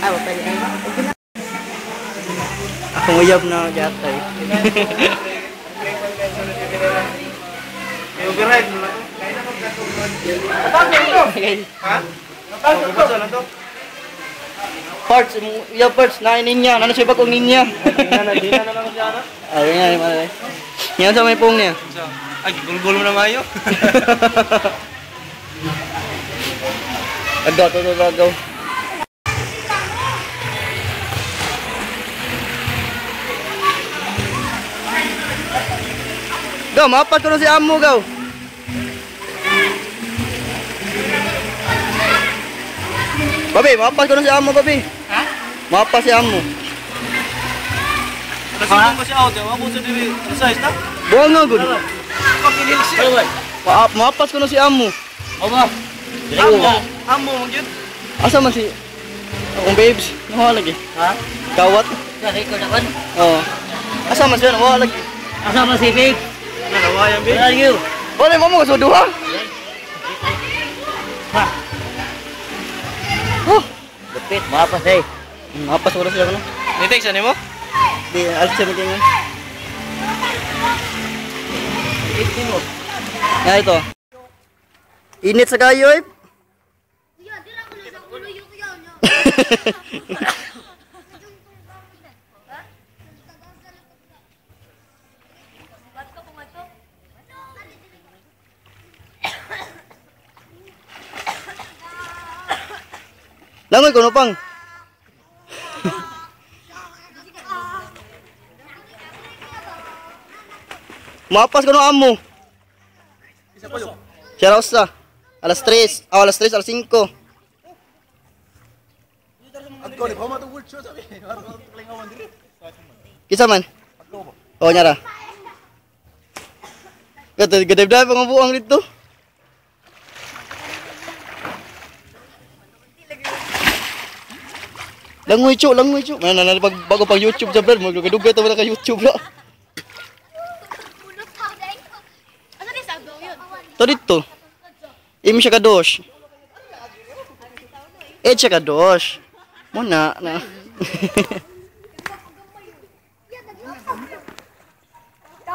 Ah, wala pa. Akong uyab na gatay. Override mo na. Ha? Napasok na to. Parts, uyab parts, na ninya. Ano siya bagong ninya? Dina na lang siya na. Ayun nga, malay. Yan sa may pong niya. Ay, gulgul mo na mayo. Agaw, to, to, agaw. Gaw, mapas ko na si Amo, gaw. Babi, mapas ko na si Amo, babi. Ha? Mapas si Amo. Kasi kung kasi out, ako sa diri, size na. Buwang nga, good. Kapilil siya. Mapas ko na si Amo. Aba. Amo, amo magyud. Asa man si... Akong babes, nakuha lagi. Ha? Kawat. Record ako. Oo. Asa man siya, nakuha lagi. Asa man si babe? Nalawa yan, babe. Where are you? Wala mo mo kaso duha. Ha. Oh, Lupit, mapas eh. mapas wala siya ano. Ni-text ani mo? Di alis siya maging. Ito mo. Ya ito. Init sa kayo eh. Langoy kuno pang. Mapas kuno amo. Siya sa. Alas 3. Ah, alas 3, alas 5. Kisa man? Oo, nyara. Gato, gadab-dab ang buang dito. Langoy chu, langoy chu. Man, na pag bago pag YouTube sa brad, magdugay to wala ka YouTube la. To dito. Imi siya kadosh. Eh siya kadosh. Muna na.